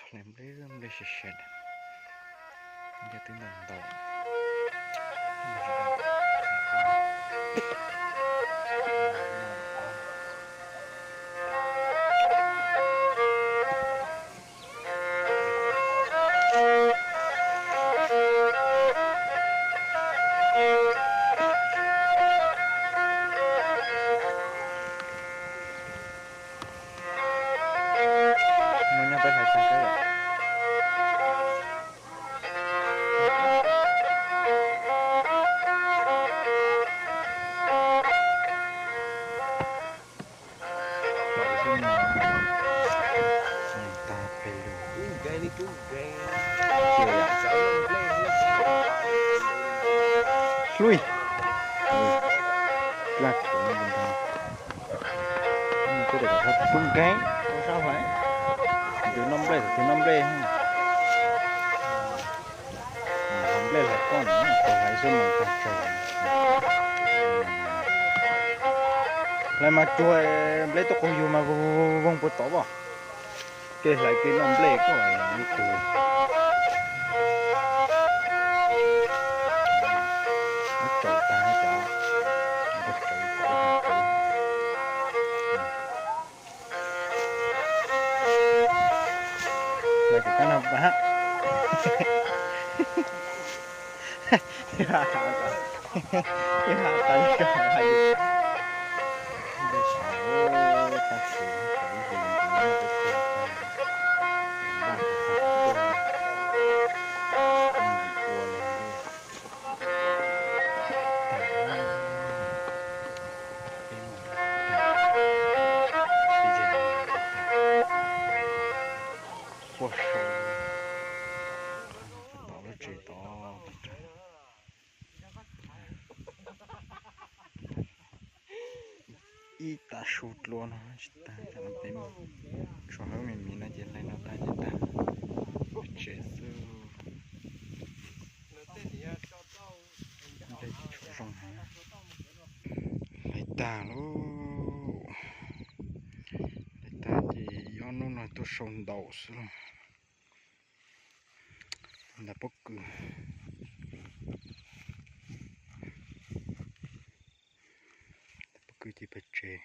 Hlais nplej, nplej siav siav, ncej twb ntau ntau. Mus nyob peb hlais tag kawg. Hlui, dlaj khuv ntag. Tej daim tub nkeeg tau sab hlais, tus noj nplej, tus noj nplej. Nplej hlais koj no, tus hlais xwb mas tag tsawg. Hlais mas tsuag, nplej tuaj qaug yug mas voog voog puag tod as. Kev hlais kev noj nplej koj ib tug. Muab tsaus tag cov, muab tsaus tau. Hlais kuv kab no pas hab. Quaj sau tod lub tsev tod. Ib tav su dlua no tsis tag, tam no peb mus tso hauv me miv no ces hlais no tag ces tag. Peb tsev xwb. Nplej tsis tshua zoo heev. Hlais tag lauj. Hlais tag ces ib ob hnub no tuaj sau ntaus xwb lauj. Ntawm pob kws, ntawm pob kws ces pem tsev.